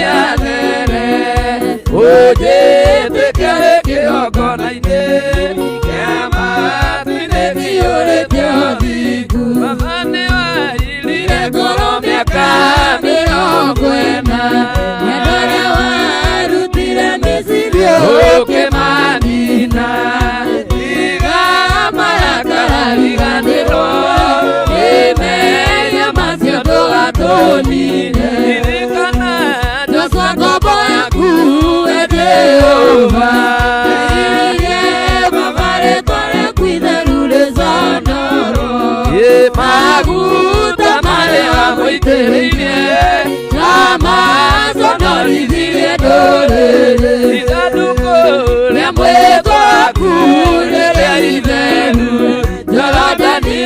ciathere ũnjĩtĩkĩre kĩgongona-inĩ kĩa matu-inĩ kĩiyũrĩte ũthingu. Baba nĩwairire ngoro mĩaka 40 Na ũrĩa warutire Misiri ũkĩmanina tiga marakara riganĩrwo nĩ mehia macio ndũgatũnine. Ririkana Joshua ngombo yaku we Jehova. Irie Baba rĩtwa rĩaku itheru rĩconorwo. Maguta marĩa wamũitĩrĩirie Na maconorithirie ndũrĩrĩ. Ithandũkũ Rĩa mwĩtwa waku rĩrĩa itheru. Jorodani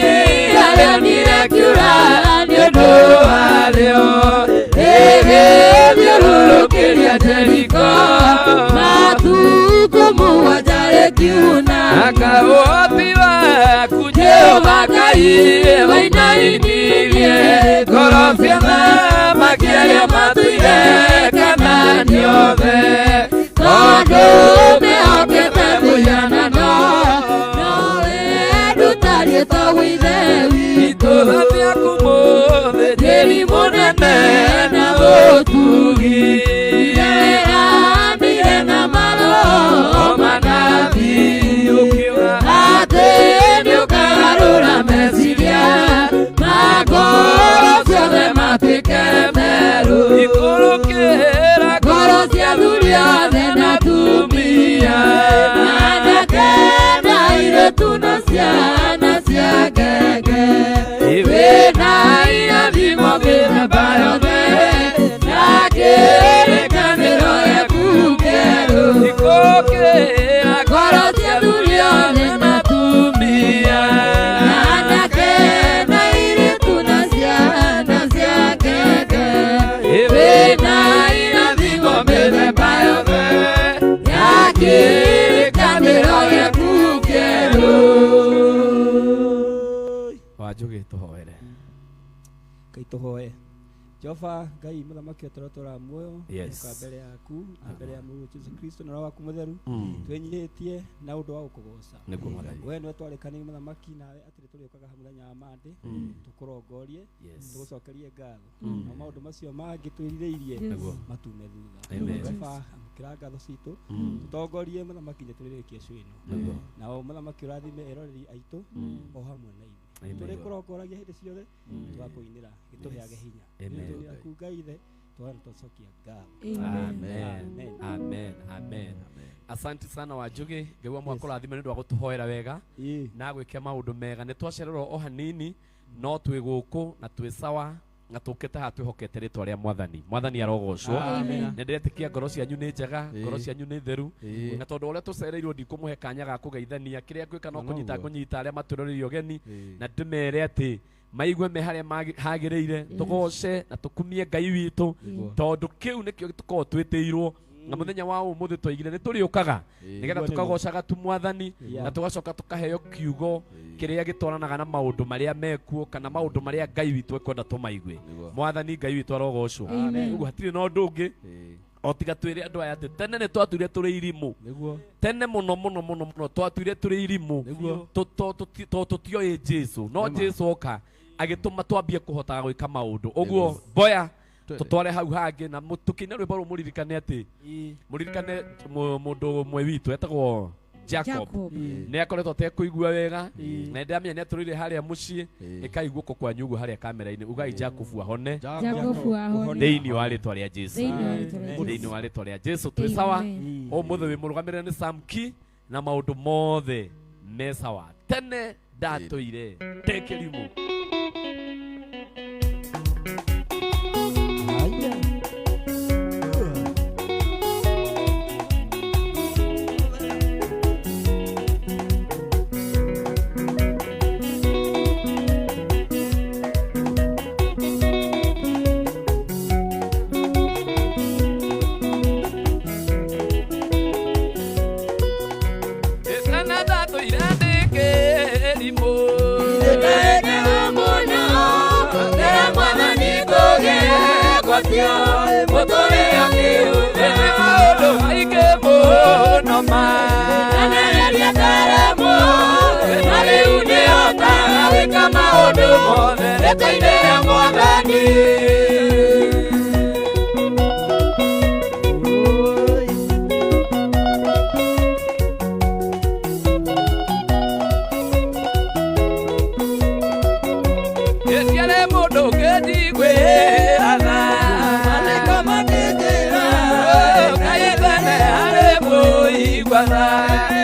arĩonire kiura nĩ ũndũ warĩo Ĩgĩthiũrũrũkĩria Jeriko matukũ 7 rĩkiuna. Akaũhoti waku Jehova Ngai wainainirie ngoro cia athamaki arĩa matũire Kanaani othe. Tondũ mehokete mũhianano nowe ndũtariĩ ta ithe witũ. Itũũra rĩaku mũthĩnjĩri mũnene na ũtugi Weranire na maroho manabii ũkiuga atĩ nĩũkagarũra meciria ma ngoro ciothe matuĩke merũ. Ikũrũkĩra Ngoro cia athuri othe na atumia, anake na airĩtu na ciana cia ngenge. Wĩna irathimo mĩthemba yothe na kĩrĩkanĩro gĩaku kĩerũ. Ikũrũkĩra Ngoro cia athuri othe na atumia anake na airĩtu na ciana cia ngenge. Wĩna irathimo mĩthemba yothe ya kĩrĩkanĩro gĩaku kĩerũ. Wanjũgĩ tũhoere. Ngai tũhoe. Jehova Ngai mũthamaki ũrĩa tũratũũra muoyo Yes. ũka mbere yaku na mbere ya mũrũ Jesu Kristo na roho waku mũtheru twĩnyihĩtie na ũndũ wa gũkũgoca. Nĩguo Mwathani. We nĩwe twarĩkanĩire mũthamaki nawe atĩ nĩtũrĩũkaga mũthenya wa Monday tũkũrongorie tũgũcokerie ngatho na maũndũ macio mangĩ twĩrirĩirie Nĩguo. matume thutha. Amen. Jehova amũkĩra ngatho citũ tũtongorie mũthamaki nginya tũrĩrĩkie cũ ĩno Nĩguo. nao mũthamaki ũrathime eroreri aitũ o hamwe na ithuĩ Amen. tũrĩkũrongoragia hĩndĩ ciothe tũgakũinĩra gĩtũheage hinya. Amen. Rĩĩtwa rĩaku Ngai ithe twana twacokia ngatho. Amen. Amen. Amen. Amen. Asante sana Wanjũgĩ Ngai wa mwaka ũrathime nĩ ũndũ wa gũtũhoera wega Ĩĩ. na gwĩke maũndũ mega. Nĩ twacererwo o hanini no twĩ gũkũ na twĩ sawa na tũkĩte haha twĩhokete rĩtwa rĩa Mwathani. Mwathani arogocwo. Nĩ ndĩretĩkia ngoro cianyu nĩ njega, ngoro cianyu nĩ theru na tondũ ũrĩa tũcereirwo ndikũmũhe kanya ga kũgeithania kĩrĩa ngwĩka no kũnyita ngũnyita arĩa matwĩroreire ũgeni na ndĩmere atĩ maigue me harĩa hagĩrĩire tũgoce na tũkumie Ngai witũ tondũ kĩu nĩkĩo tũkoragwo twĩtĩirwo na mũthenya wa ũmũthĩ twaigire nĩ tũrĩũkaga nĩgetha tũkagocaga tu Mwathani na tũgacoka tũkaheo kiugo kĩrĩa gĩtwaranaga na maũndũ marĩa mekuo kana maũndũ marĩa Ngai witũ ekwenda tũmaigue. Mwathani Ngai witũ arogocwo. Ũguo hatirĩ na ũndũ ũngĩ o tiga twĩre andũ aya atĩ tene nĩ twatuire tũrĩ irimũ. Nĩguo. Tene mũno mũno mũno mũno twatuire tũrĩ irimũ Nĩguo. To tũtioĩ Jesu no Jesu oka agĩtũma twambie kũhotaga gwĩka maũndũ ũguo mboya tũtware hau hangĩ na tũkĩina rwĩmbo rũu mũririkane atĩ mũririkane mũndũ ũmwe witũ etagwo Jacob nĩ akoretwo atekũigua wega na nĩndĩramenya nĩ atũrĩire harĩa mũciĩ ĩkai guoko kwanyu ũguo harĩa kamera-inĩ ugai Jacob ahone Jacob ahone. thĩinĩ wa rĩtwa rĩa Jesu. Thĩinĩ wa rĩtwa rĩa Jesu. Thĩinĩ wa rĩtwa rĩa Jesu twĩ sawa. Amen. Ũmũthĩ wĩ mũrũgamĩrĩre nĩ Sam Key na maũndũ mothe me sawa. Tene ndatũire ndĩ kĩrimũ. Haya. Tene ndatũire ndĩ kĩrimũ. Ndĩ Kũgwatio mũtũrĩre kĩũmbe nĩ maũndũ maingĩ mũno ma Ndenereria ndaremwo na rĩu nĩhotaga gwĩka maũndũ mothe rĩtwa-inĩ rĩa Mwathani. Ndiarĩ mũndũ ũngĩnjiguĩra tha. Maandĩko makĩnjĩra Ngai tene arĩ mũigua tha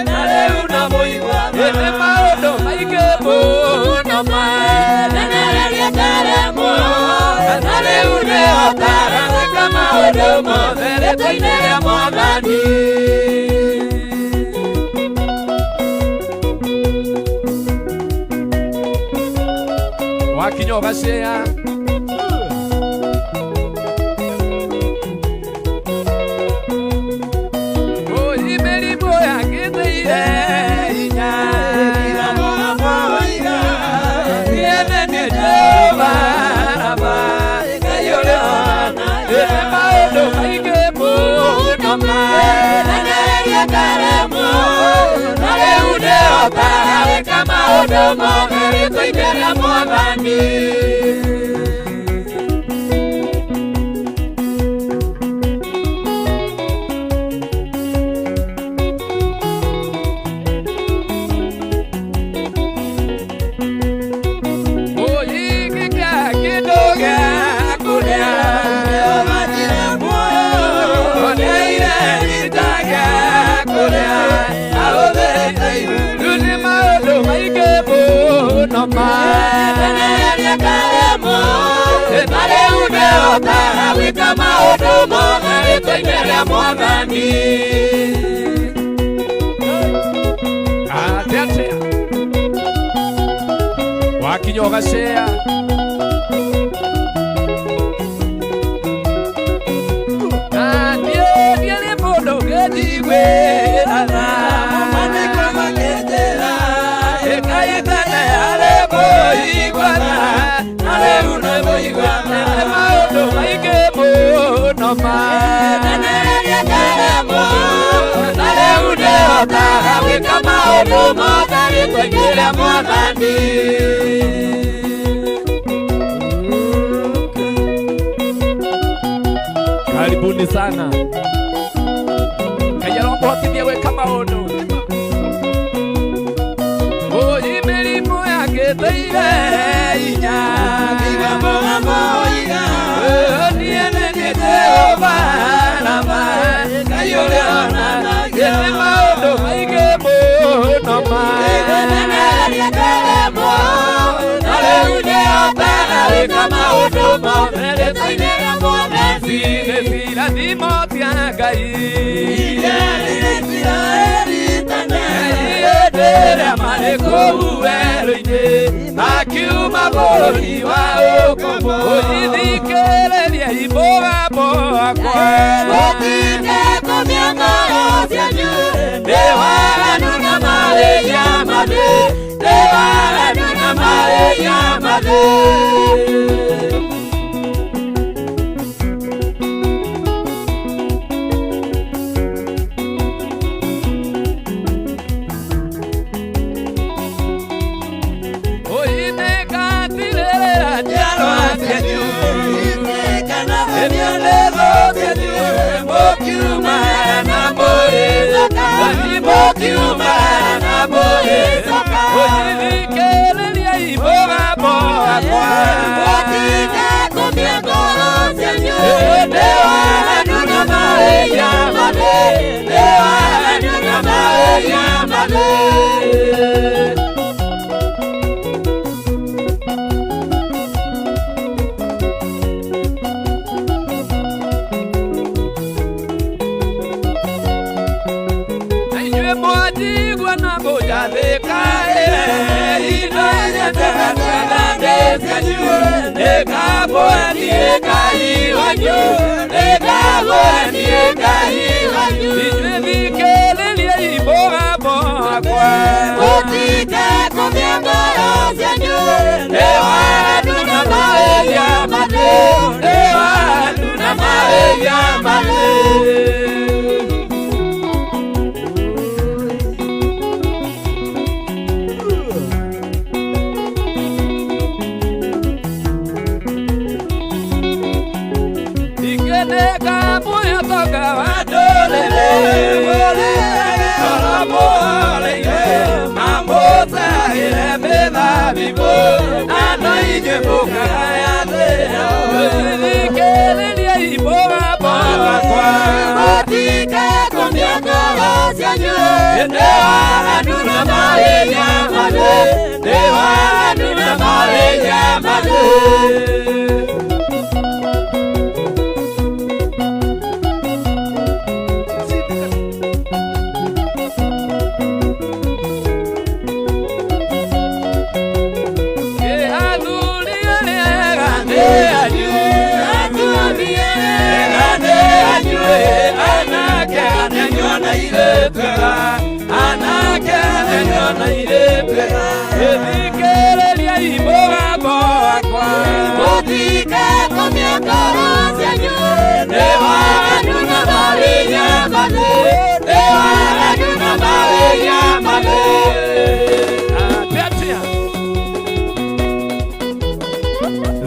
na rĩu no mũigua tha nĩ maũndũ maingĩ mũno ma Ndenereria ndaremwo na rĩu nĩhotaga gwĩka maũndũ mothe rĩtwa-inĩ rĩa Mwathani. Wakinya ũgacĩa Oi mĩrimũ yakĩteire hinya Niĩ nĩ Jehova Rafa, Ngai ũrĩa nĩ maũndũ maingĩ mũno ma Ndenereria ndaremwo na rĩu nĩhotaga gwĩka maũndũ mothe rĩtwa-inĩ rĩa Mwathani. Oi gĩkĩa kĩndũ gĩa kũrĩa Oneire ihinda gĩa kũrĩa ahũthĩrĩte Rĩu nĩ maũndũ maingĩ mũno ma Ndenereria ndaremwo na rĩu nĩhotaga gwĩka maũndũ mothe rĩtwa-inĩ rĩa Mwathani. Atĩa atĩa wakinya ũgacĩa na niĩ ndiarĩ mũndũ ũngĩnjiguĩra tha. Maandĩko makĩnjĩra Ngai tene arĩ mũigua tha na rĩu nĩ mũigua tha nĩ maũndũ maingĩ mũno ma Ndenereria ndaremwo na rĩu nĩhotaga gwĩka maũndũ mothe rĩtwa-inĩ rĩa Mwathani. Karibuni sana. Ngai aromũhotithia gwĩka maũndũ. Oi mĩrimũ yakĩteire hinya Niĩ nĩ niĩ Jehova Rafa, Ngai ũrĩa onanagia nĩ maũndũ maingĩ mũno ma Ndenereria ndaremwo na rĩu nĩhotaga gwĩka maũndũ mothe rĩtwa-inĩ rĩa Mwathani. Nĩ irathimo cia Ngai Ĩrĩa marĩ kũu werũ-inĩ makiuma bũrũri wa ũkombo ũthikĩrĩria mũgambo wakwa Mũtinde kũmia ngoro cianyu nĩ waganu na mawĩhia mathĩ nĩ waganu na mawĩhia mathĩ. Ũinĩkatirĩrĩra njiarwa cianyu Ĩmĩonezo cianyu mũkiuma na mũrĩcoka mũkiuma na mũrĩcoka ũthikĩrĩria mũgambo wakwa Mũtinde kũmia ngoro cianyu nĩ waganu na mawĩhia mathĩ nĩ waganu na mawĩhia mathĩ. Na inyuĩ mwanjigua na mũnjathĩkaĩre indo iria cianyu nĩngamwenie Ngai wanyu nĩngamwenie Ngai wanyu inyuĩ thikĩrĩriai mũgambo wakwa Mũtinde kũmia ngoro cianyu nĩ waganu na mawĩhia mathĩ nĩ waganu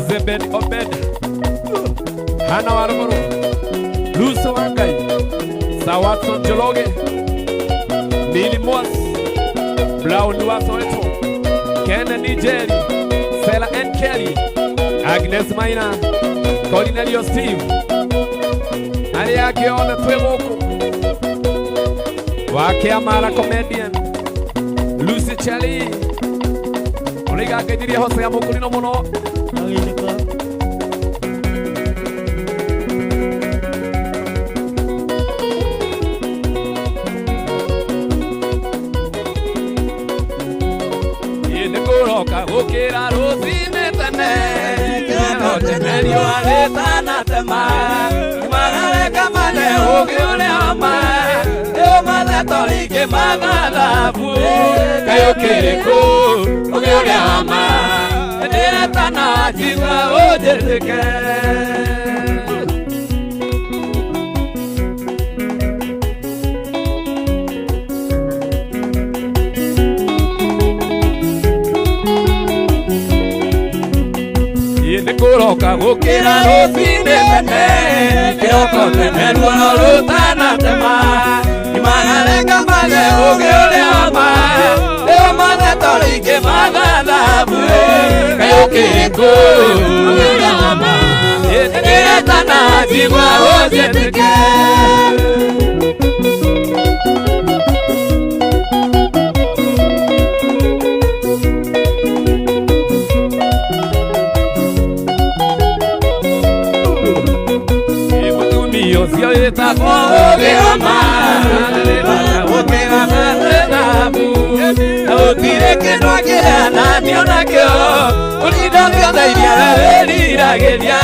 Zebed Obed Hana Waruguru Lucy Wangai Sawatson Jologe Mili Mwas Brown Wasoweto Kennedy Jerry Sela N. Kelly Agnes Maina Cornelio Steve arĩa angĩ othe twĩ gũkũ wake Amara comedian Lucy Cheli ũrĩiga ngeithirie Hosea Mũkũrinũ mũno. Nĩkũroka gũkĩra rũcinĩ tene tene riũa rĩtanatema magareka mane ũgĩ ũrĩa wa ma nĩũmathe toringĩ mathathabu kaĩ ũkĩrĩ kũ ũgĩ ũrĩa wa ma ndĩretana njigua ũnjĩtĩke. Nĩkũroka gũkĩra rũcinĩ tene kĩroko tene ruo rũtanatema magareka mane ũgĩ ũrĩa wa ma nĩũmathe toringĩ mathathabu kaĩ ũkĩrĩ kũ ũgĩ ũrĩa wa ma ndĩretana njigua ũnjĩtĩke. Ũcio wĩtagwo ũgĩ wa ma ũgĩ wa mathabu na gũtirĩ kĩndũ angĩhananio nakĩo ũrinda ciothe iria we wĩriragĩria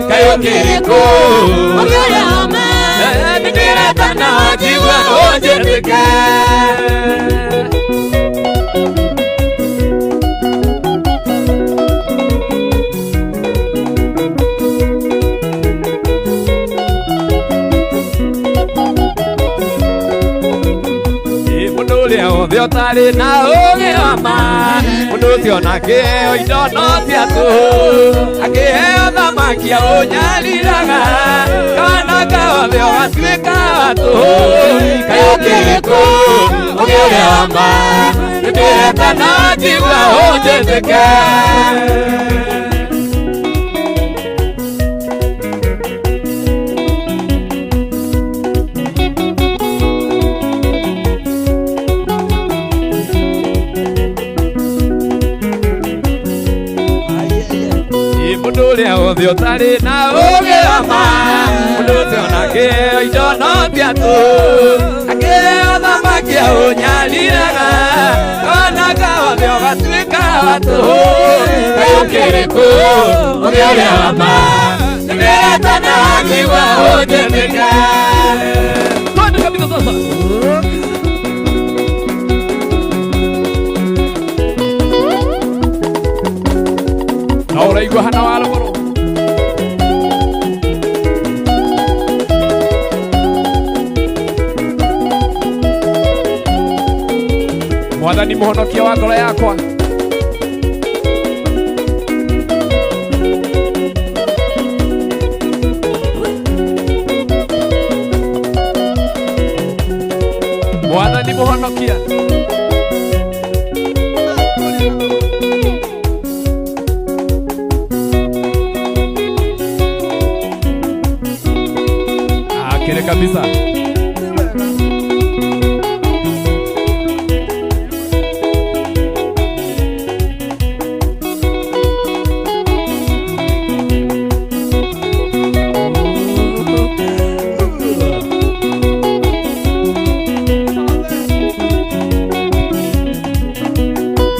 kaĩ ũkĩrĩ kũ ũgĩ ũrĩa wa ma nĩndĩretana njigua ũnjĩtĩke. Ũrĩa othe ũtarĩ na ũgĩ wa ma mũndũ ũcio ona akĩheo indo no cia tũhũ akĩheo thamaki aũnyariraga kana kaothe ũgatuĩka wa tũhũ kaĩ ũkĩrĩ kũ ũgĩ ũrĩa wa ma nĩndĩretana njigua ũnjĩtĩke. Mũndũ ũrĩa othe ũtarĩ na ũgĩ wa ma mũndũ ũcio ona akĩheo indo no cia tũhũ akĩheo thamaki aũnyariraga kana kaothe ũgatuĩka wa tũhũ kaĩ ũkĩrĩ kũ ũgĩ ũrĩa wa ma nĩndĩretana njigua ũnjĩtĩke. Twende kabisa sasa. Na ũraigua Hana Waruguru Mwathani mũhonokia wa ngoro yakwa. Mũhonokia. Akere kabisa.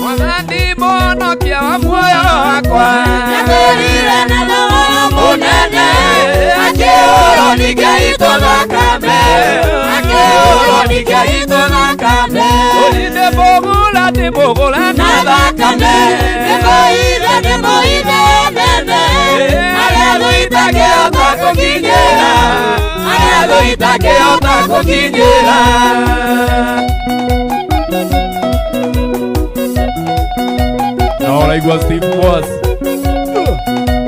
Mwathani mũhonokia wa muoyo wakwa. Nagũrire na thogora mũnene, akĩhũrwo ningĩitwo thakame, akĩhũrwo ningĩitwo thakame. Ũri ndĩmũgũra ndĩmũgũre na Na thakame, nĩmũithe nĩmũithe nene, arĩa thũ itangĩhota gũkinyĩra, arĩa thũ itangĩhota gũkinyĩra. Na ũraigua Steve Moss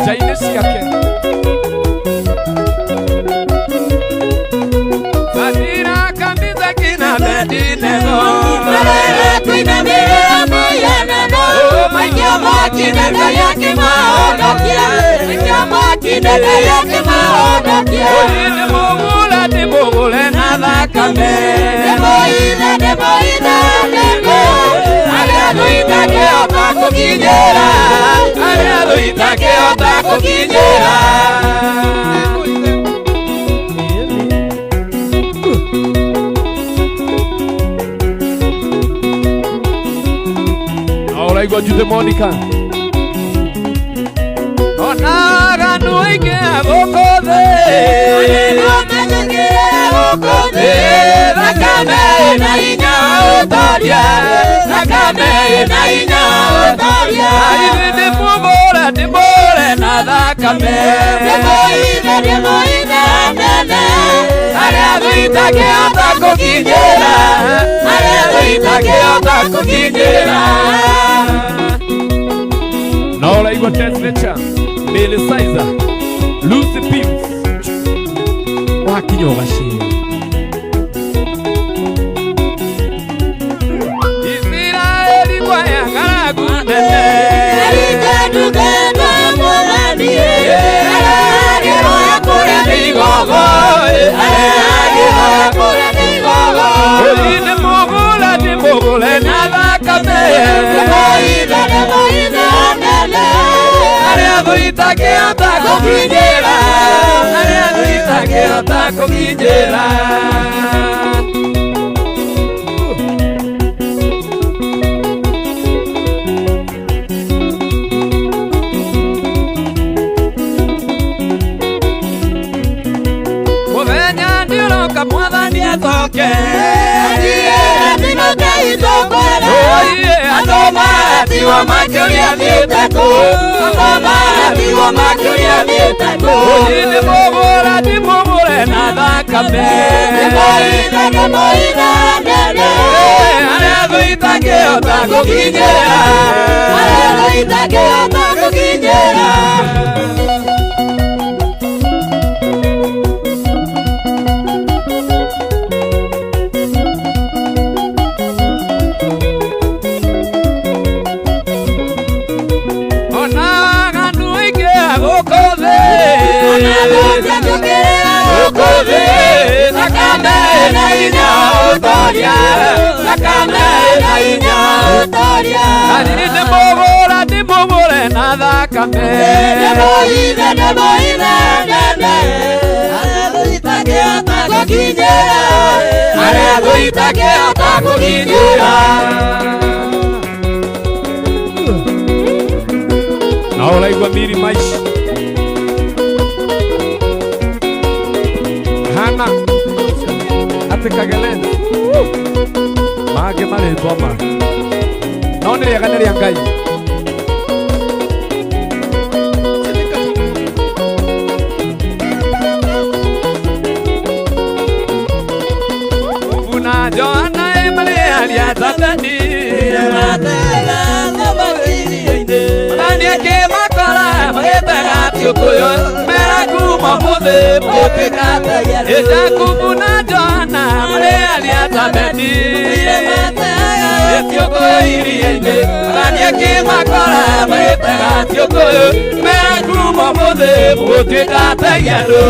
nja-inĩ ciake. Batira kabisa kina Abednego. Marera kũinamĩrĩra mũhianano, maikio mwaki na Ngai akĩmahonokia, maikio mwaki na Ngai akĩmahonokia. Ũri ndĩmũgũre ndĩmũgũre na thakame. Nĩmũithe nĩmũithe nene, arĩa thũ itangĩhota gũkinyĩra, Arĩa thũ itangĩhota gũkinyĩra. Na ũraigua Jude Monica. Onaga nũ aingĩ a gũkũ thĩ. Nĩguo menjĩkĩre gũkũ thĩ, thakame ĩna hinya wa ũtoria, thakame ĩna hinya wa ũtoria. Ithe ndĩmũgũre ndĩmũgũre na thakame. Nĩmũithe nĩmũithe nene, arĩa thũ itangĩhota gũkinyĩra, arĩa thũ itangĩhota gũkinyĩra. Na ũraigua Tess Nature, Millie Sizer, Lucy Pims. Wakinya ũgacĩra. Isiraeli kwaya ng'aragu nene. Erika ndungata Mwathani, aragĩrwo kũrĩa nĩ igogo, aragĩrwo kũrĩa nĩ igogo. Ũri ndĩmũgũre ndĩmũgũre na thakame. Nĩmũithe nĩmũithe nene, Arĩa thũ itangĩhota gũkinyĩra. Arĩa thũ itangĩhota gũkinyĩra. Mũthenya nĩũroka Mwathani acoke. Oiye, andũ maratigwo makĩũria thiĩte kũ. Andũ maratigwo makĩũria thiĩte kũ. Ũri ndĩmũgũre ndĩmũgũre na thakame. Nĩmũithe nĩmũithe nene, Arĩa thũ itangĩhota gũkinyĩra. arĩa thũ itangĩhota gũkinyĩra. Onaga andũ aingĩ a gũkũ thĩ. Njũkĩrĩra Gũkũ thĩ, thakame ĩna hinya wa ũtoria, thakame ĩna hinya wa ũtoria. Arĩ ndĩmũgũre ndĩmũgũre na thakame. Nĩmũithe nĩmũithe nene, arĩa thũ itangĩhota gũkinyĩra, Arĩa thũ itangĩhota gũkinyĩra. Na ũraigua Miri Maishi. Hana atĩ Kageleni mangĩ marĩtwa ma no nĩ rĩega nĩ rĩa Ngai. Jakubu na Johana marĩ aria Zebedi. Mwathani akĩmakora magĩtega ciũngũyũ mera kuma ũmũthĩ mũgĩtuĩka Jakubu na Johana marĩ aria Zebedi. Elizabeti Etioko-iria-inĩ Mwathani akĩmakora magĩtega ciũngũyũ Mera kuma ũmũthĩ mũgũtuĩka ategi andũ.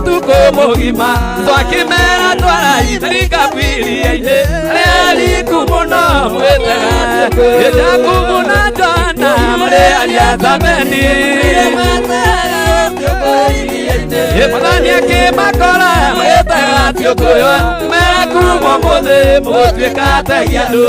Tuko mũgima twakĩmera twaraitĩrika iria-inĩ arĩa ariku mũno mwĩtega Jakubu na Johana marĩ aria Zabedi Mwathani akĩmakora magĩtega ciũngũyũ mera kuma ũmũthĩ mũgũtuĩka ategi andũ.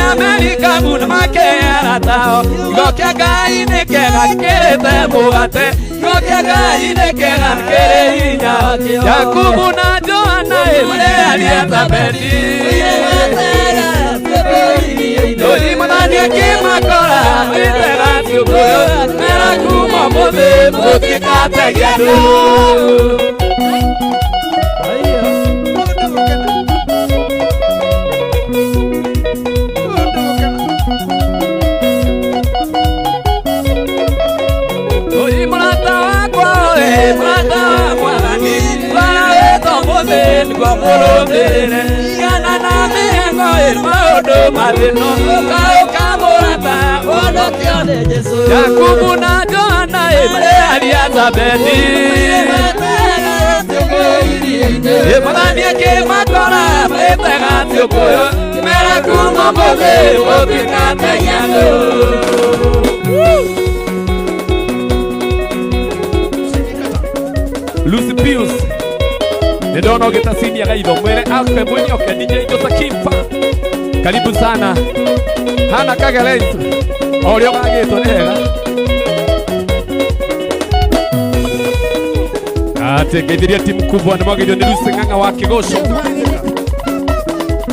Amerika mũno makearatao Kiugo kĩa Ngai nĩ kĩega gĩkĩrĩte mũgate Kiugo kĩa Ngai nĩ kĩega gĩkĩrĩ hinya Jakubu na Johana marĩ aria Zabedi Mwathani akĩmakora magĩtega ciũngũyũ mera kuma ũmũthĩ mũgũtuĩka ategi andũ. Kana na mĩhang'o ĩ maũndũ mathĩno ũka mũrata ũhonokio nĩ Jesũ Jakubu na Johana marĩ aria Zabedi Mwathani akĩmakora magĩtega ciũngũyũ mera kuma ũmũthĩ mũgũtuĩka ategi andũ. Lucy Pius Nĩndona ũgĩta sini ya gaitho mwĩre akwe mwenyoke DJ Joseph karibu sana hana kagereito o ũrĩa ũgagĩtwo nĩ hega atĩ ngeithirie timu kubwa nĩ mwagĩrĩirwo nĩ Lucy Ng'ang'a wa Kĩgoco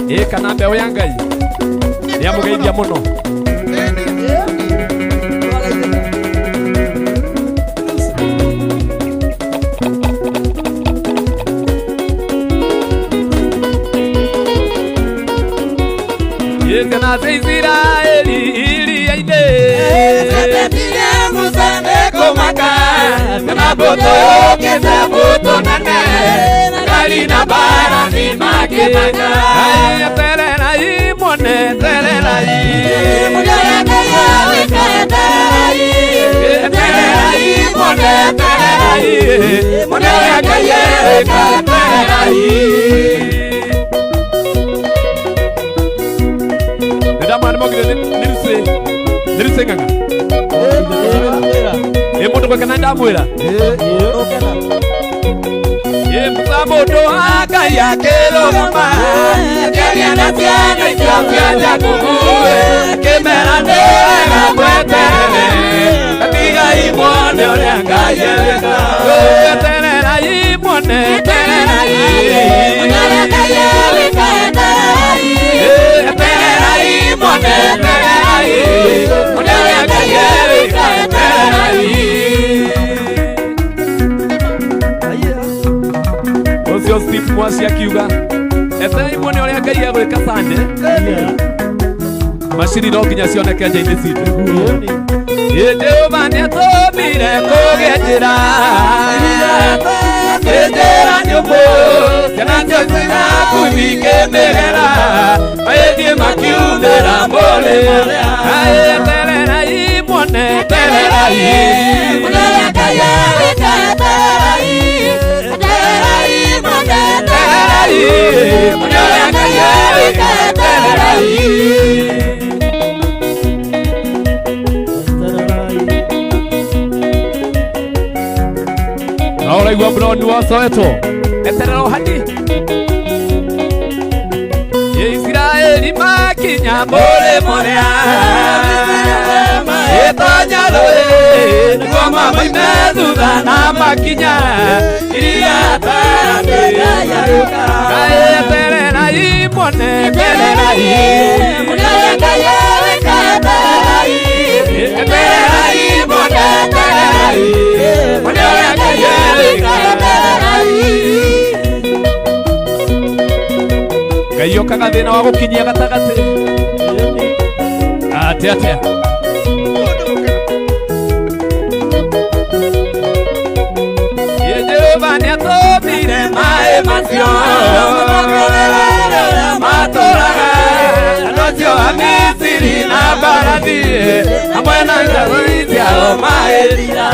ĩ kana mbeũ ya Ngai nĩ amũgeithia mũno. Ciana cia Isiraeli iria-inĩ Musa nĩkũmaka na mbũtũ yũkĩte mbũtũ nene Ngari na mbarathi makĩmaka Etererai muone etererai Etererai muone etererai Muone ũrĩa Ngai egwĩka etererai Nĩ Ng'ang'a ĩ mũndũ gwĩka na ndamwĩra ĩ Musa mũndũ wa Ngai akĩrũgama akĩaria na ciana icio cia Jakubu akĩmera nĩ wega mweterere tigai muone ũrĩa Ngai egwĩka etererai muone etererai etererai muone etererai muone ũrĩa Ngai egwĩka etererai. Ũcio Steve Mwaci akiuga etererai muone ũrĩa Ngai egwĩka Sunday macini no nginya cioneke nja-inĩ citũ. Jehova nĩatũmire kũgĩe njĩra njĩra nyũmũ ciana cio ciaku ikĩmĩgera magĩthiĩ makiumĩra mũrĩmo etererai muone etererai etererai muone ũrĩa Ngai egwĩka etererai. Ũraigua Brown wa Soweto eterera hadi Isiraeli makinya mũrĩmo ũrĩa ĩtonya rũĩ nĩguo Moime thutha na makinya iria etererai mwone etererai etererai mwone etererai mwone ũrĩa Ngai ewĩkaga. Ngai okaga thĩna wa gũkinyia gatagatĩ atĩ atĩa Jehova nĩatũmire maĩ macio matũraga andũ acio a Misiri na mbarathi hamwe na njaũ ciao maĩthira.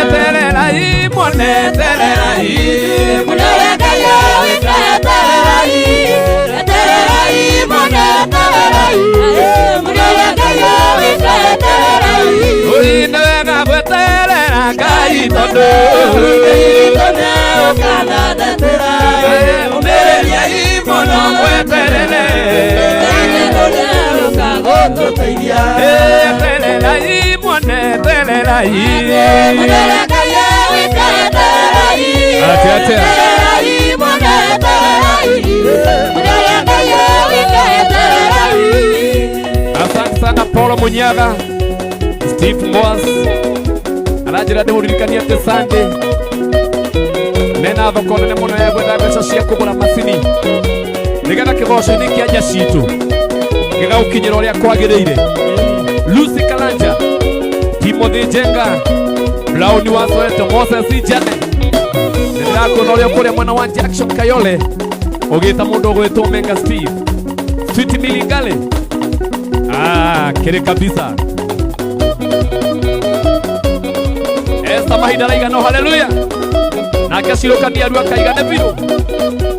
Etererai mwone etererai mwone ũrĩa Ngai ewĩkaga etererai etererai mwone etererai mwone ũrĩa Ngai ewĩkaga etererai. Ũi nĩ wega gweterera Ngai tondũ ũmĩrĩriai mũno mweterere etererai mwone etererai atĩa atĩa Asante sana Paulo Munyaga, Steve Moas aranjĩra ndĩmũririkanie atĩ Sunday mena thoko nene mũno ya gwetha mbeca cia kũgũra macini nĩgetha kĩgoco-inĩ kĩa nja citũ gĩgagũkinyĩra ũrĩa kwagĩrĩire. Lucy Kalanja, Timothy Njenga, Brown wa Soweto, Moses Njane, nĩndĩrakuona ũrĩa kũrĩa mwena wa Jackson Kayole ũgĩta mũndũ ũgwĩtwo Menga Steve, Sweet Milingale, kĩrĩ kabisa. Esther mahinda raigano, haleluya. Nake cirũkania arua kaigane biũ.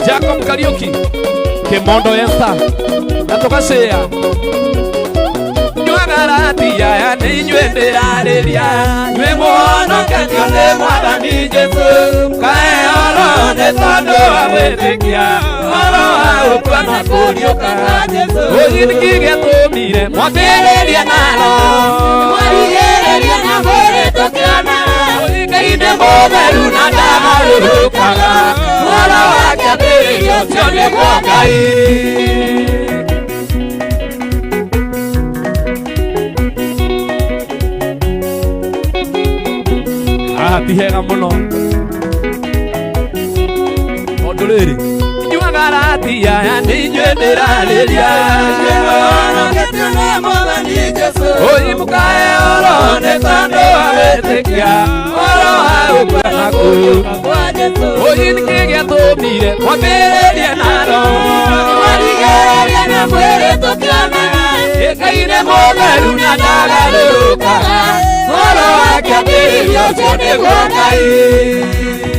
Jacob Kariuki, Kimondo Esther, na tũgacĩa Nyuagaratia ya nĩ inyuĩ ndĩrarĩria inyuĩ mũhonoketio nĩ Mwathani Jesũ kae oro nĩ tondũ wa gwĩtĩkia ũhoro wa gũkua na kũriũka kwa Jesũ. Ũi nĩkĩ gĩatũmire mwambĩrĩrie naro Mwarigĩrĩria na mwĩrĩ tũkĩona Ngai nĩ mũtheru na ndagarũrũkaga ũhoro wa kĩambĩrĩria ũcio nĩguo Ngai. Haha ti hega mũno tondũ rĩrĩ inyuagaratia aya nĩ inyuĩ ndĩrarĩria Oi mũkae oro nĩ tondũ wa wĩtĩkia ũhoro wa gũkua na kũriũka kwa Jesũ. Oi nĩkĩ gĩatũmire mwambĩrĩrie naro Mwarigĩrĩria na mwĩrĩ tũkĩona Ngai nĩ mũtheru na ndagarũrũkaga ũhoro wa kĩambĩrĩria ũcio nĩguo Ngai.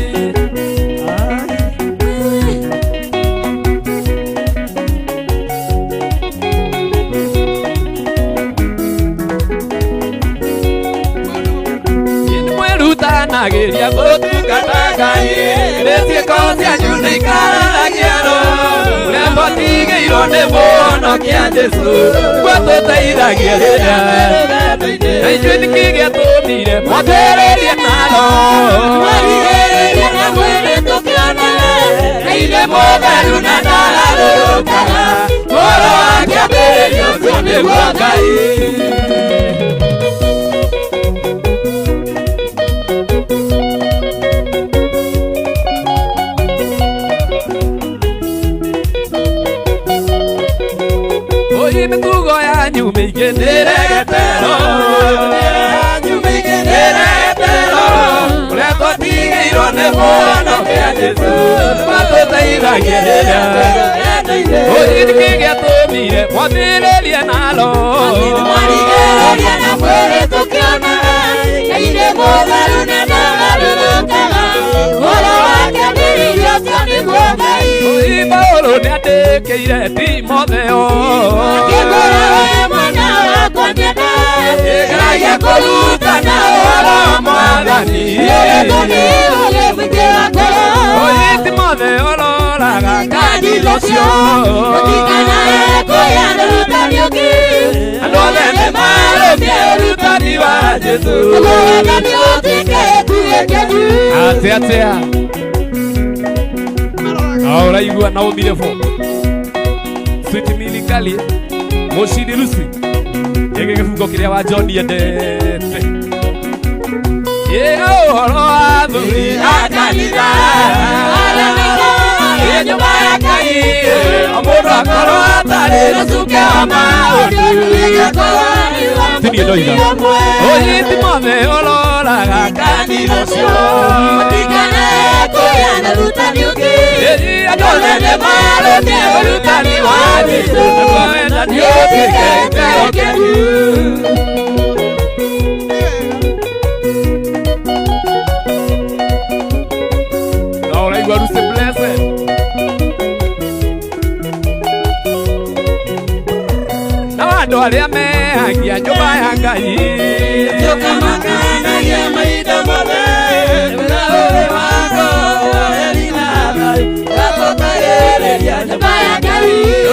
Mwĩrutanagĩria gũtungata Ngai nĩ ciĩko cianyu nĩ ikararagia roho ũrĩa twatigĩirwo nĩ mũhonokia Jesũ guo tũteithagie rĩrĩa na inyuĩ nĩkĩ gĩatũmire mwambĩrĩrie naro Mwarigĩrĩria na mwĩrĩ tũkĩona Ngai nĩ mũtheru na ndagarũrũkaga ũhoro wa kĩambĩrĩria ũcio nĩguo Ngai. Oi mĩtugo yanyu mĩingĩ nĩregetero nĩregetero ũrĩa twatigĩirwo nĩ mũhonokia Jesũ matũteithagie rĩrĩa Oi nĩkĩ gĩatũmire mwambĩrĩrie naro Mwarigĩrĩria na mwĩrĩ tũkĩona Ngai nĩ mũtheru na ndagarũrũkaga ũhoro wa kĩambĩrĩria ũcio nĩguo Ngai. Oi Paũlũ nĩandĩkĩire Timotheo Akĩmwĩra we mwana wakwa nyenda Geragia kũrutana ũhoro wa Mwathani Ũrĩtwo nĩ ũũgĩ mũingĩ wa ngoro Oi Timotheo roraga kanitha ũcio ũtikanae kũgĩa na ũrutani ũngĩ andũ othe nĩmarũmie ũrutani wa Jesũ Nĩguo wendani ũtige Atia atia. Auraigua Naomi Levo. Sweet Milikali. Moshini Lucy. Gĩkĩ gĩbungo kĩrĩa wa John endete. Ĩ ũhoro wa athuri a kanitha. Ĩ nyũmba ya Ngai. O mũndũ akorwo atarĩ rũcuke wa maũndũ. Ti niĩ ndoiga. Ũyĩ ti mothe ũroraga kanitha ũcio. Ĩ andũ othe nĩmarũmie ũrutani wa Jesũ. Naguo wendani ũtuĩke mwĩhokeku. Na ũraigua Lucy Blessed. Na andũ arĩa mehagia nyũmba ya Ngai.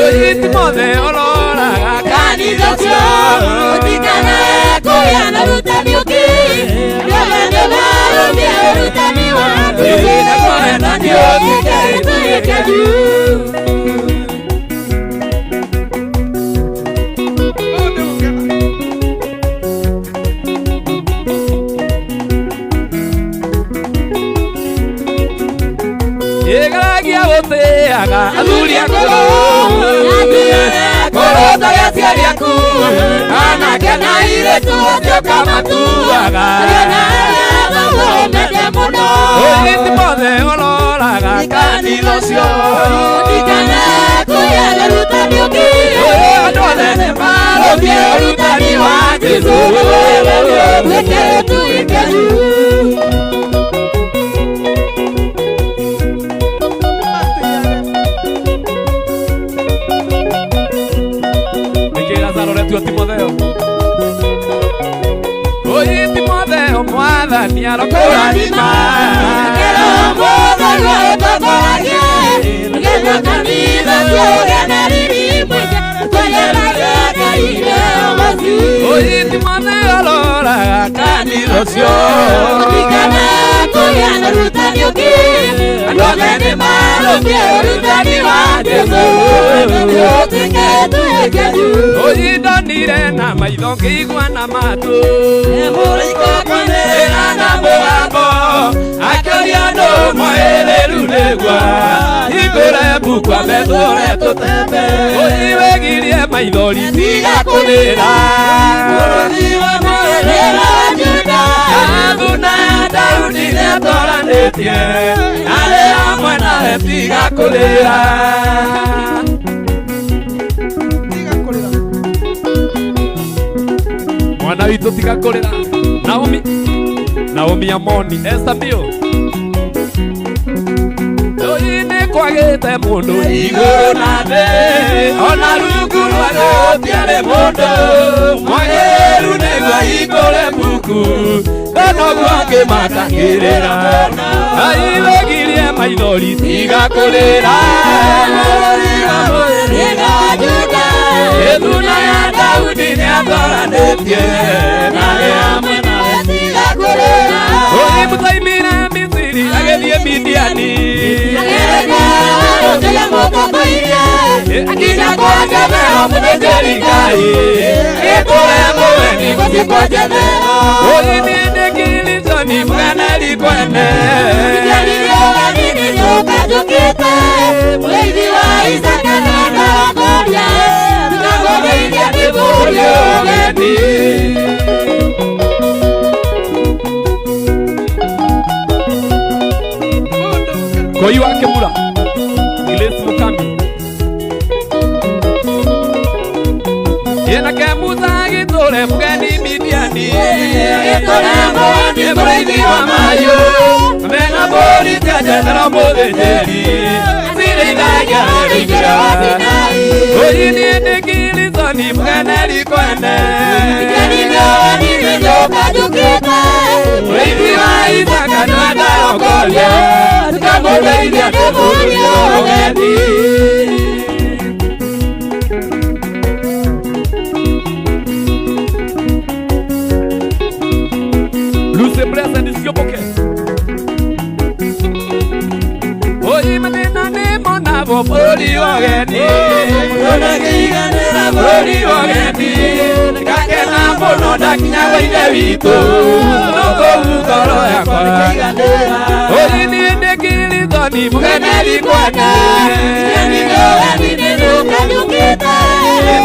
Ũyĩ ti mothe ũroraga kanitha ũcio. Naguo wendani ũtuĩke mwĩhokeku. Ĩgeragia gũtĩaga athuri akũrũ. Kũrũndaga aciari aku. Anake na airĩtu othe ũkamatuaga. Ũyĩ ti mothe ũroraga kanitha ũcio. Andũ othe nĩmarũmie ũrutani wa Jesũ. Nĩkĩ Lazaro ũretua Timotheo? Ũyĩ Timotheo mwathani arokũrathima. Ũyĩ Timotheo ũroraga kanitha ũcio. Andũ othe nĩmarũmie ũrutani wa Jesũ. Ũyĩ ndonire na maitho ngĩigua na matũ. Ĩra na mũgambo akĩũria andũ mwĩrĩru nĩguo hingũre mbuku ambe tũre tũtembe. Ũyĩ wĩgirie maithori tiga kũrĩra. Athuna ya Daudi nĩatoranĩtie arĩ hamwe nawe tiga kũrĩra. Mwana witũ tiga kũrĩra. Naomi Naomi Amoni Esther Mbio. Ũyĩ nĩ kwagĩte mũndũ igũrũ na thĩ ona rungu rwa thĩ gũtiarĩ mũndũ mwagĩrĩru nĩguo ahingũre mbuku noguo ngĩmakagĩrĩra. Ai wĩgirie maithori tiga kũrĩra. Ĩthuna ya Daudi nĩatoranĩtie na arĩ hamwe nawe. Ũyĩ mũtaimire Misiri agĩthiĩ Midiani. Akinya kwa Jethero mũthĩnjĩri Ngai. Gĩtũre mũgeni gũthiĩ kwa Jethero. Ũyĩ niĩ ndĩ Gilisoni mũgeneri kwene. Koi wa Kimura Grace Mukami. Ĩna ke Musa gĩtũre mũgeni Midiani. Nĩ mũrĩithi wa mahiũ mena mbũri cia Jethero mũthĩnjĩri. Cirĩithagia rĩingĩra. Ũyĩ niĩ ndĩ Gilisoni mũgeneri kwene. Mũrĩithi wa Isaaka nĩwe ndarongoria. Tukamũteithia tũbũrũri ũgeni. Lucy Blessed Sioboke. Bũrũri wa ũgeni bũrũri wa ũgeni ngakena mũno ndakinya gwa ithe witũ no kũu ngoro yakwa Oi niĩ ndĩ Kirithoni mũgeneri kwene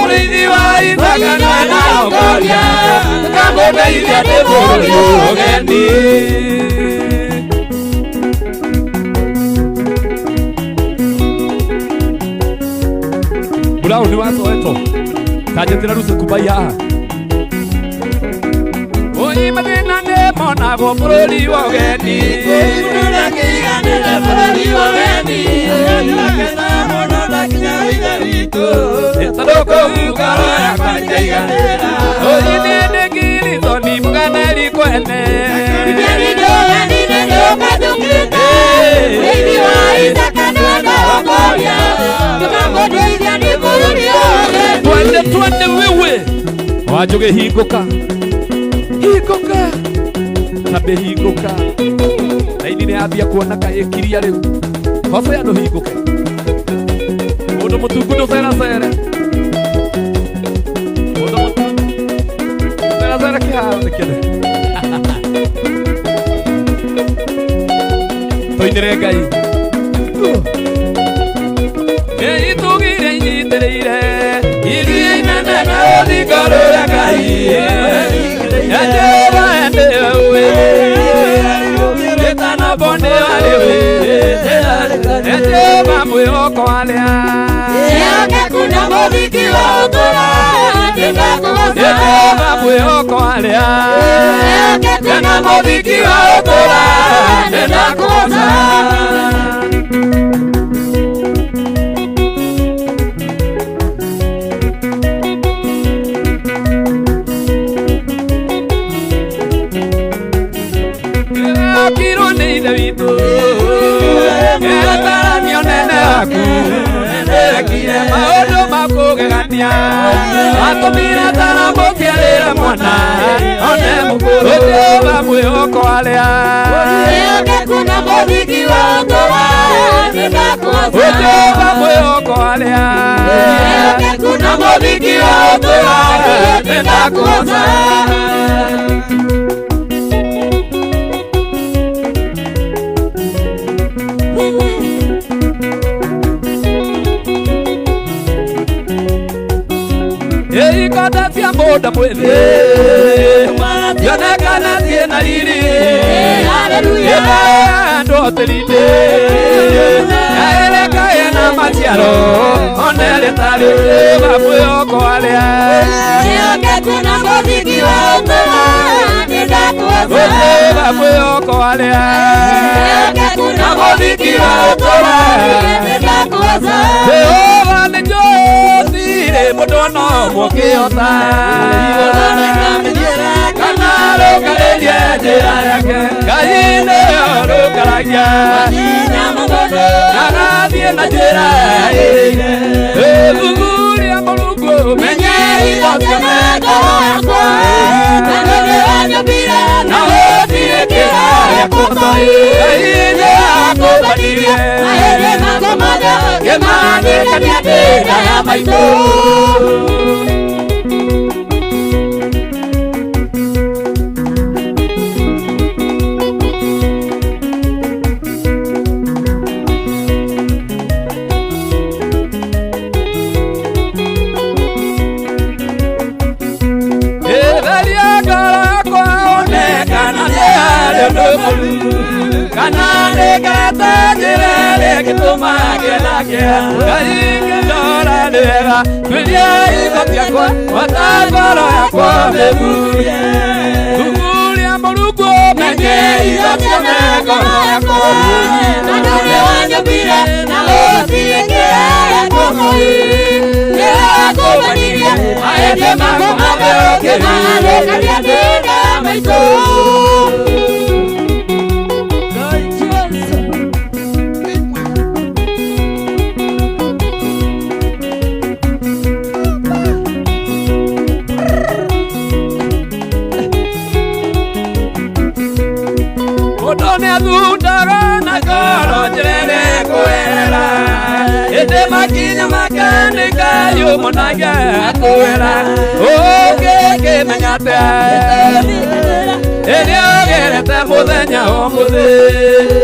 Mũrĩithi wa Isaaka nĩwe ndarongoria ngamũteithia ndĩ bũrũri wa ũgeni. Brown wa Soweto kanjĩtĩra Rusi Kubai haha. Oi mathĩna nĩ monagwo bũrũri wa ũgeni tondũ kũu ngoro yakwa nĩkĩiganĩra. Oi niĩ ndĩ Kirithoni mũgeneri kwene Twende twende wewe Wanjũgĩ hingũka hingũka tambe hingũka raini nĩ yambia kuona kaĩkiria rĩu hoce andũ hingũke mũndũ mũtungu ndũceracere mũndũ mũtungu ceracere kĩharo nĩkĩne tũinĩre Ngai ĩitugire inyitĩrĩire iria inene na rũthingo rũrĩa Ngai Jehova nĩwe ĩtanobo nĩ arĩ we Jehova mwĩhoko arĩa Jehova mwĩhoko arĩa na mũthiki wa ũtũra nĩndakũgoca. Akirwo nĩ ithe witũ etaranio nene waku ekire maũndũ ma kũgegania atũmire tara mũciarĩre mwana one mũkũrũ Jehova mwĩhoko arĩa Jehova mwĩhoko arĩa na mũthiki wa ũtũra nĩndakũgoca. Ikonda cia mũnda mwĩthĩ cionekana ciĩna riri ĩhandwo tĩri-inĩ yaĩrĩkaĩ na maciaro one rĩtarĩ ma mwĩhoko arĩa Jehova mwĩhoko arĩa na mũthiki wa ũtũra Jehova nĩ njũĩ mũndũ no mũkĩhota kana rũkarĩrie njĩra yake Ngai nĩyo rũkaragia agathiĩ na njĩra ĩrĩire thuthuria Mũrungu menye indo ciothe ngoro yakwa na gũtirĩ kĩrĩa kũtoi Ngai nĩakũbatirie kĩmaandĩkania ndĩra ya maitũ. Etheria ngoro yakwa one kana nĩ harĩ ũndũ mũũru kana nĩngete njĩra ĩrĩa ĩngĩtũma ngĩe na kĩeha Ngai ngĩndora nĩ wega tuĩria itho ciakwa gwata ngoro yakwa mĩthurie thuthuria Mũrungu menye itho ciothe ngoro yakwa Mũndũ nĩathundaga na ngoro njĩra ĩrĩa ĩkũerera Ĩndĩ makinya make nĩ Ngai ũmũnage akwĩra ũngĩkĩmenya atĩa ĩrĩa ũgerete mũthenya ũmũthĩ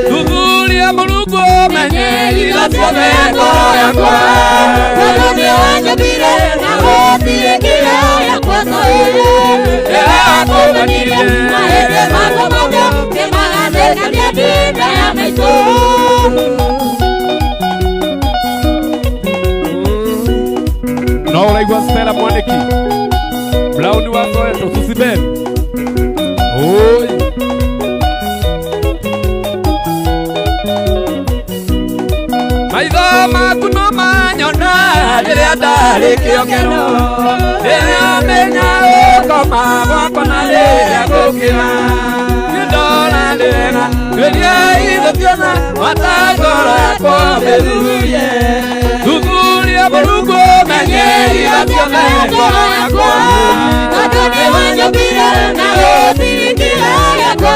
thuthuria Mũrungu ũmenye indo ciothe ngoro yakwa Tondũ nĩwanyũmbire na gũtirĩ kĩrĩa yakwa Yakũganirie mahĩndĩ makwa mothe nĩmagathĩkania ndinda ya maitũ. No ũraigua Stella Mwaniki Brown wa Soweto Susiben Oi Maitho maku no manyona rĩrĩa ndarĩ kĩongero rĩrĩa menya gũkoma gwakwa na rĩrĩa ngũkĩra nĩndona nĩ wega tuĩrie itho tuona wata ngoro yakwa mĩthurie thuthuria Mũrungu ũmenye indo ciothe ngoro yakwa Tondũ nĩwanyũmbire na gũtirĩ kĩrĩa yakwa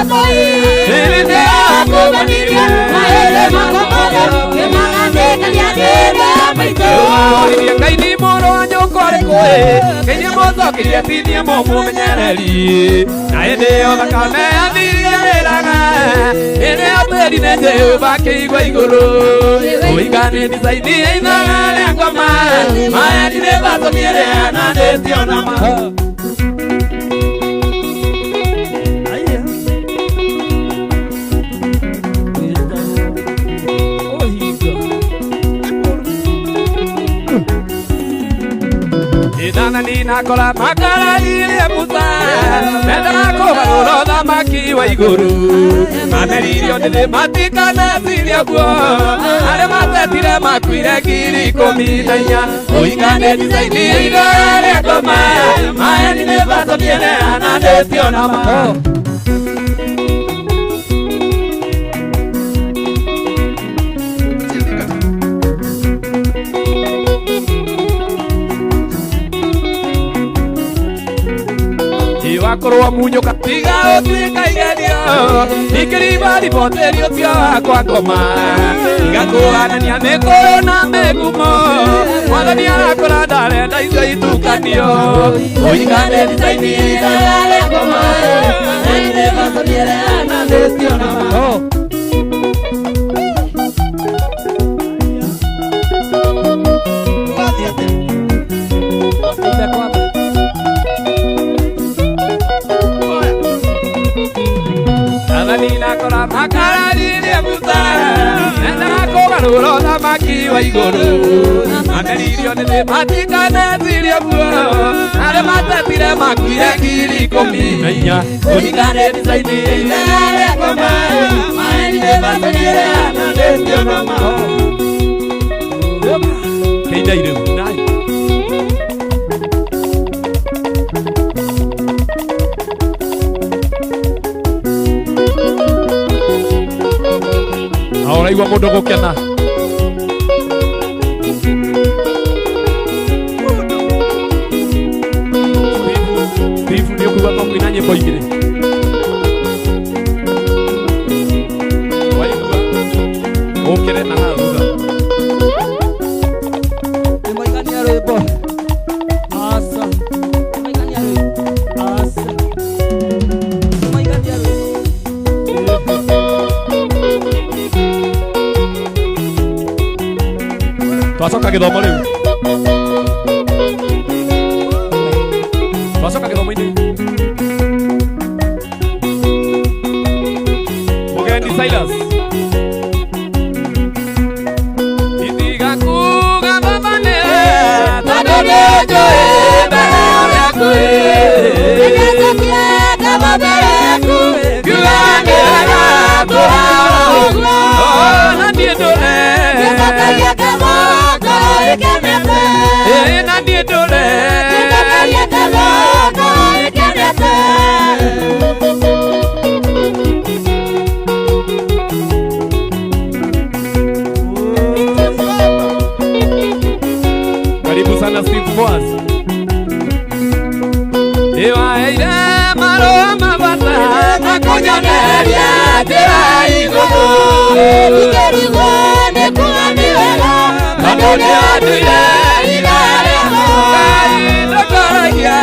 Nĩakũganirie mahĩndĩ makwa mothe nĩmagathĩkania ndinda ya maitũ. Oririe Ngai nĩ mũrũ wa nyũkwa arĩkũ ĩ Ngai nĩ mũcokirie ti niĩ mũmũmenyereri na hĩndĩ ĩyo thakame yathirie rĩraga ĩrĩa tĩri nĩ Jehova akĩigua igũrũ ũiga nĩ ndicaini ya ithaga rĩakwa ma maeni nĩ batũmie rĩananĩtio na ma Ithana nakora makararirie Musa mendaga kũgarũra ũthamaki wa igũrũ mameririo nĩthĩ matikaneciria guo arĩa matetire makuire 14,000 ũiga nĩ ndicaini ya ithaga rĩa ngoma maeni nĩ batũmie neananĩtio na ma Iwakorwo munyũka tiga ũtuĩka igerio ikĩrimba ribotĩrio cia wakwa ngoma igakũhanania mĩkũyũ na mĩgumo mwathani arakũra ndarenda icio itukanio ũiga nĩ ndicaini ithaga rĩa ngoma nĩ batũmie rĩananĩtio na ma Nakora makararirie Musa mendaga kũgarũra ũthamaki wa igũrũ mameririo nĩthĩ matikanecirie guo arĩa matetire makuire 14,000 ũiga nĩ ndicaini ya ithaga rĩa ngoma maeni nĩ batũmie rĩananĩtio na ma Kĩindai rĩu nai Ũraigua mũndũ gũkena Steve nĩ ũkũigua tũkũina nyĩmbo igĩrĩ waigua ũkĩre na haha thutha Nĩmaigania rwĩmbo aca nĩmaigania rwĩmbo aca nĩmaigania rwĩmbo Twacoka gĩthomo rĩu twacoka gĩthomo-inĩ Mũgendi Silas Itiga kuga baba nĩwe tondũ nĩnjũĩ mbere ũrĩa kwĩ Nĩnjĩtĩkie ngama mbere yaku Ngiuga nĩ wega kũhara ũguo na niĩ ndũre Nĩnjokagia ngatho ngoro ĩkenete Ĩ na niĩ ndũre Nĩnjokagia ngatho ngoro ĩkenete Karibu sana Steve Boaz Nĩwaheire marũa mabata makũnyoneria njĩra igũrũ Ikĩrigwo nĩ kuga nĩ wega tondũ Nĩwandire Ngai ndũkoragia.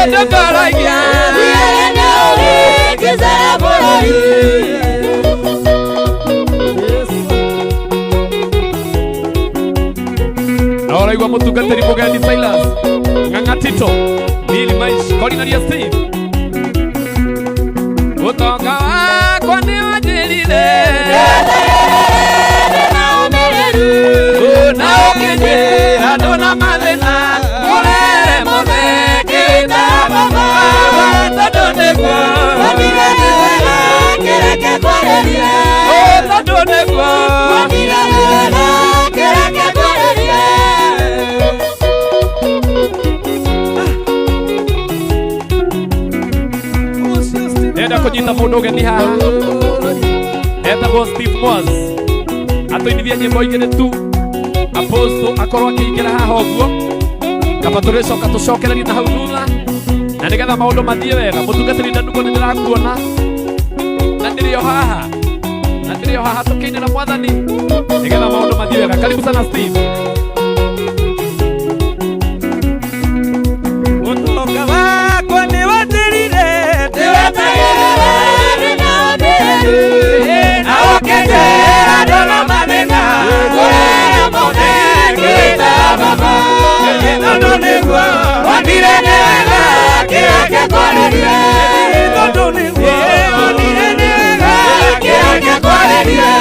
Ndũkoragia. Na ũraigua mũtungatĩri mũgendi Silas Ng'ang'a Tito Billy Maish Corinaria Steve ũtonga wakwa nĩwanjĩrire na ũkĩnjĩra ndũna mathĩna mũrere mothe ngĩta baba tondũ nĩguo tondũ nĩguo. Ndĩrenda kũnyita mũndũ ũgeni haha etagwo Steve Moss atũinithie nyĩmbo igĩrĩ tu Apostle akorwo akĩingĩra haha ũguo kaba tũrĩcoka tũcokererie na hau thutha na nĩgetha maũndũ mathiĩ wega. Mũtungatĩri Ndanduko nĩ ndĩrakuona na ndĩrĩ o haha na ndĩrĩ o haha tũkĩinĩra mwathani nĩgetha maũndũ mathiĩ wega. Karibu sana Steve. Ũtonga wakwa nĩwanjĩrire na ũkĩnjĩra ndũna mathĩna mũrere mothe ngĩta baba tondũ nĩguo wonire nĩ wega kĩreke kwarĩrie tondũ nĩguo wonire nĩ wega kĩreke kwarĩrie.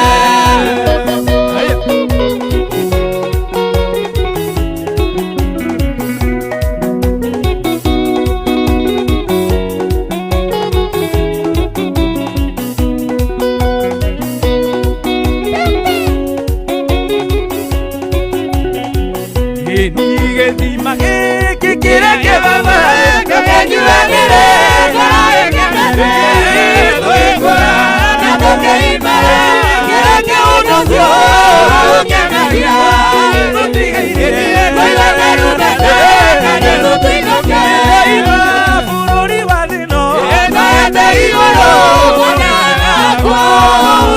Gĩthima gĩkĩ kĩreke baba tũkĩnyuanĩre tũĩkũra na tũkĩimara kĩreke ũndũ ũcio ũkenagia tũtigaire tũigane rũthete na Jesũ tũinũke bũrũri wa thĩno tũete igũrũ mwana wakwa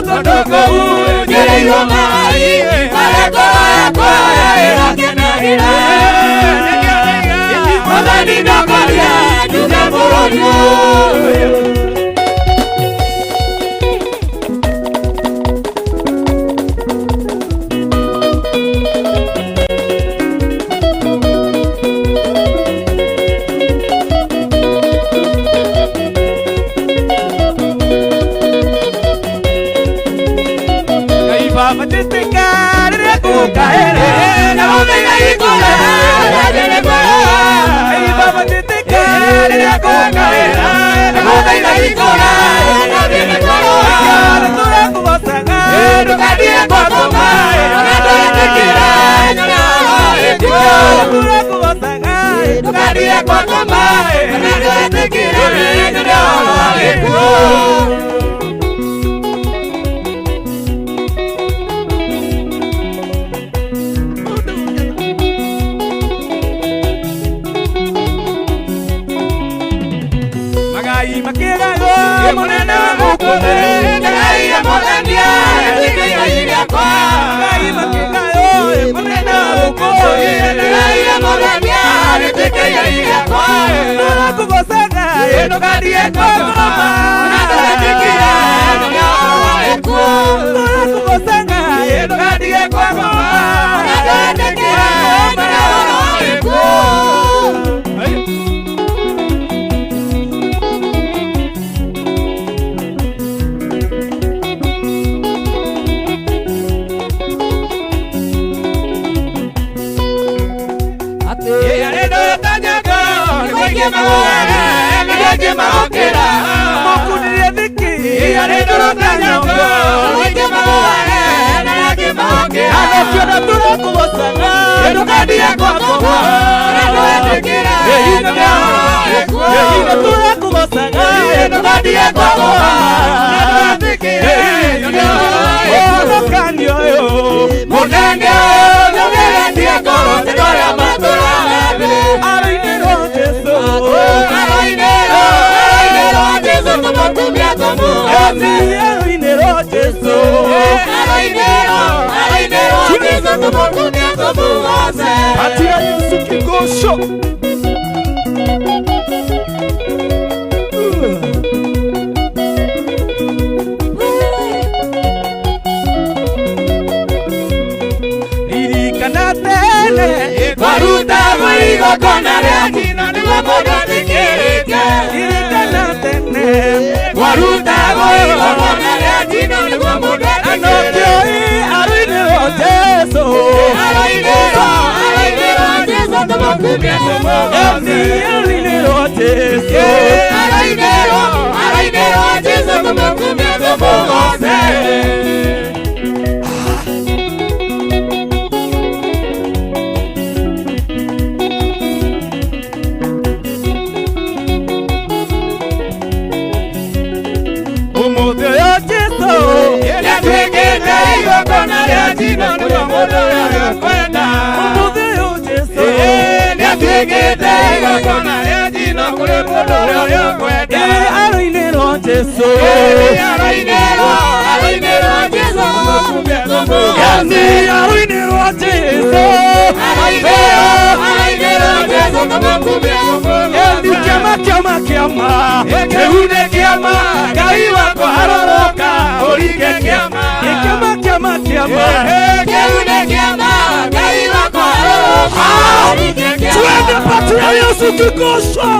tondũ kũu njĩrĩirwo maĩ marĩa ngoro yakwa ĩrakenagĩra. Mwathani ndongoria njuge bũrũri ũyũ. Ngai baba njĩtĩka rĩrĩa ngũkaĩra na ũmenya ikũra Ngai baba njĩtĩka rĩrĩa ngũkaĩra na ũmenya ikũra tũrakũgocaga ndũgathiĩ gwakoma na ndwetĩkĩra tũrakũgocaga ndũgathiĩ gwakoma na ndwetĩkĩra. Magai makĩgaywo mũnene wa gũkũ thĩ ndagaire mũthenya ĩtĩkĩire rĩakwa Magai makĩgaywo mũnene wa gũkũ thĩ ndagaire mũthenya ĩtĩkĩire rĩakwa tũrakũgocaga ndũgathiĩ kwakoma na ndwetĩkĩra tũrakũgocaga ndũgathiĩ kwakoma na ndwetĩkĩra. Aroinĩrwo, aroinĩrwo Jesu tũmũkumie tũmũgoce. Patia Yesu kigosho. Ririkana tene Twarutagwo igongona rĩa njino nĩguo mũndũ etĩkĩrĩke. Ririkana tene Twarutagwo igongona rĩa njino nĩguo mũndũ Anokio etĩkĩrĩke. aroinĩrwo Jesu. Aroinĩrwo, aroinĩrwo Jesu tũmũkumie tũmũgoce. Aroinĩrwo Jesu. Aroinĩrwo, aroinĩrwo Jesu tũmũkumie tũmũgoce. Ũmũthĩ ũyũ Jesu Nĩatuĩkĩte igongona rĩa njino nĩguo mũndũ ũrĩa ũkwenda. Ũmũthĩ ũyũ Jesu Nĩatuĩkĩte igongona rĩa njino kũrĩ mũndũ ũrĩa ũkwenda. Aroinĩrwo Jesu. Aroinĩrwo, aroinĩrwo Jesu tũmũkumie tũmũgoce. Aroinĩrwo Jesu. Aroinĩrwo, aroinĩrwo Jesu tũmũkumie tũmũgoce. Kĩama kĩama kĩama kĩu nĩ kĩama Ngai wakwa aroroka ũringe kĩama. Kĩama kĩama kĩama Kĩu nĩ kĩama Ngai wakwa aroroka ũringe kĩama. Twende patia Yesu kigosho.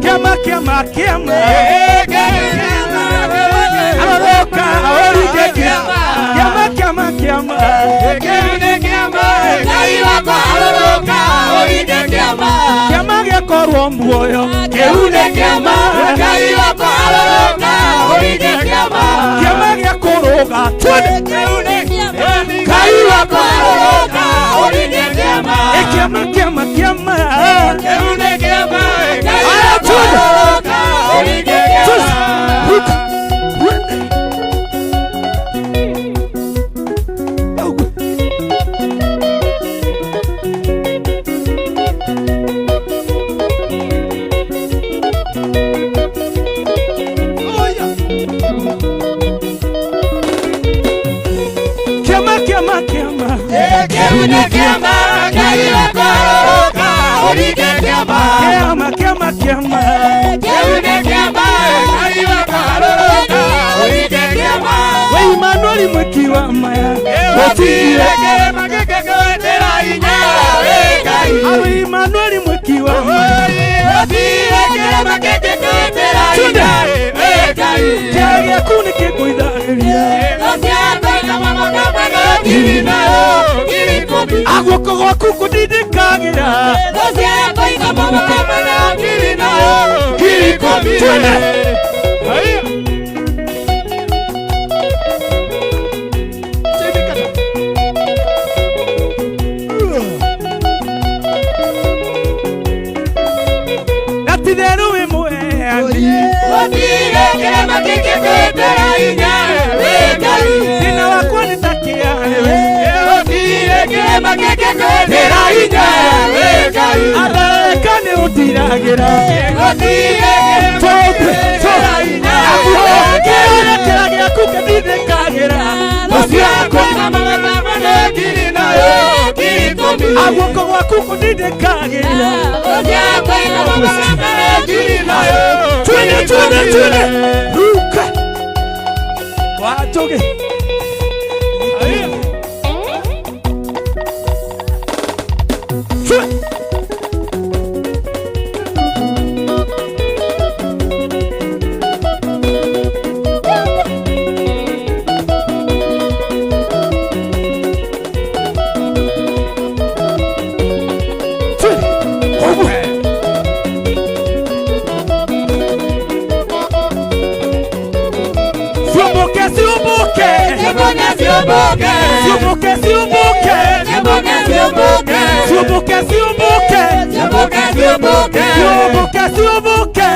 Kĩama kĩama kĩama aroroka ũringe kĩama. Kĩama kĩama kĩama Kĩu nĩ kĩama Ngai wakwa aroroka ũringe kĩama. Kĩama gĩakorwo muoyo Kĩu nĩ kĩama Ngai wakwa aroroka ũringe kĩama. Kĩama gĩa kũrũga twende Kĩu nĩ kĩama Ngai wakwa aroroka ũringe kĩama. Kĩama kĩama kĩama Kĩu nĩ kĩama Ngai wakwa aroroka ũringe kĩama. Kĩama kĩama kĩama Kĩu nĩ kĩama Ngai wakwa aroroka ũringe kĩama. Kĩama kĩama kĩama Kĩu nĩ kĩama Ngai wakwa aroroka ũringe kĩama. We Emmanuel mwĩki wa maya Gũtirĩ kĩrĩma kĩngĩgwetera hinya wĩ Ngai. Awe Emmanuel mwĩki wa maya Gũtirĩ kĩrĩma kĩngĩgwetera hinya wĩ Ngai. Kĩama gĩaku nĩkĩngũithagĩria Aguoko gwaku kũndindĩkagĩra Twende. Na ti-itherũ wĩ mũheani Thĩna wakwa nĩ ta kĩarĩwe Areka nĩ ũndiragĩra Kĩra gĩaku kĩndindĩkagĩra Aguoko gwaku kũndindĩkagĩra Twende twende twende Ruka Wanjũgĩ Twende. Siumbuke, siumbuke, siumbuke, siumbuke, siumbuke, siumbuke, siumbuke, siumbuke.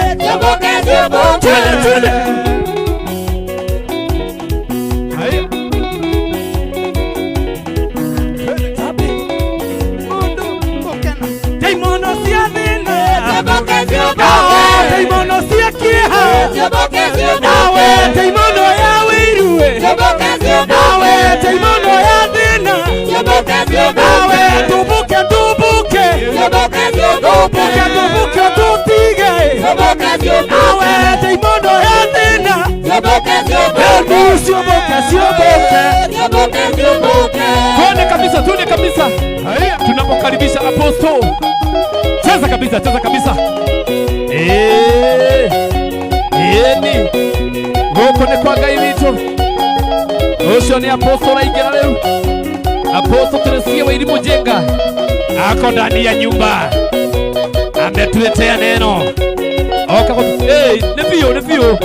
Twende, twende. kabisa tunapokaribisha apostle. Cheza kabisa, cheza kabisa. Ĩni gũkũ nĩ kwa Ngai witũ. Ũcio nĩ apostle raingĩra rĩu. Apostle Teresia Wairimu Njenga Ako ndani ya nyumba, ametuletea neno. Oka nĩ biũ, nĩ biũ.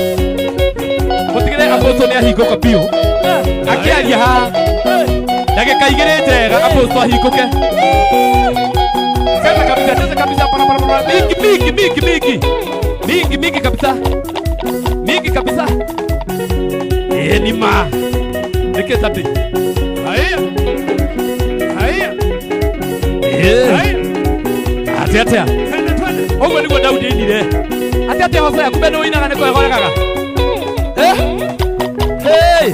Mũtigĩre apostle nĩ ahingũka biũ. Akĩaria haha ndagĩka igĩrĩ njega apostle ahingũke. Cheza kabisa, cheza kabisa, para para para. Mingi mingi mingi mingi. Mingi mingi kabisa. Mingi kabisa. Ni ma Nĩkĩ tati? Haya haya haya. Atĩa atĩa? Twende twende. Ũguo nĩguo Daudi ainire. Atĩa atĩa Hosea, kumbe nĩ ũinaga nĩ kwegoregaga. Hey!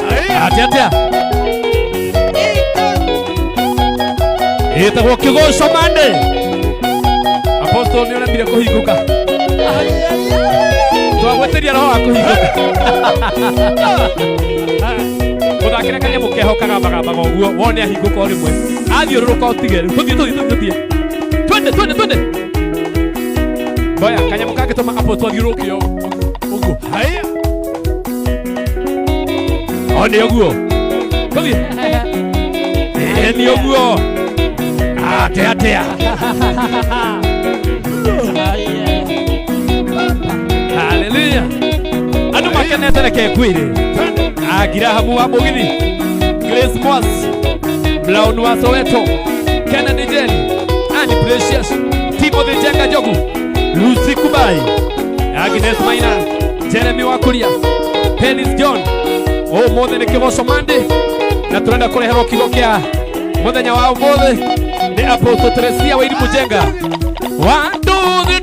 Haya. Atĩa atĩa? Ĩtagwo Kĩgoco Monday. Apostle nĩ ũremire kũhingũka. Twagwĩtĩria roho wa kũhingũka. Mũthakĩre kanyamũ keho kagambagambaga ũguo wone ahingũka o rĩmwe. Athiũrũrũka ũtige rĩu. Tũthiĩ tũthiĩ tũthiĩ tũthiĩ. Twende twende twende. Ngoya kanyamũ kangĩtũma apostle athiũrũrũke ũguo. Haya. O nĩ ũguo. Tũthiĩ. Ĩĩ nĩ ũguo. Atĩa atĩa? Hallelujah. Andũ makenete reke ngwĩre. Agirahamu wa Mũgithi, Grace Moss, Brown wa Soweto, Kennedy Jane, Annie Precious, Timothy Njenga Njogu, Lucy Kubai, Agnes Maina, Jeremy Wakuria, Penis John. Ũmũthĩ nĩ Kĩgoco Monday na tũrenda kũreherwo kiugo kĩa mũthenya wa ũmũthĩ nĩ Apostle Teresia Wairimu Njenga. 1 2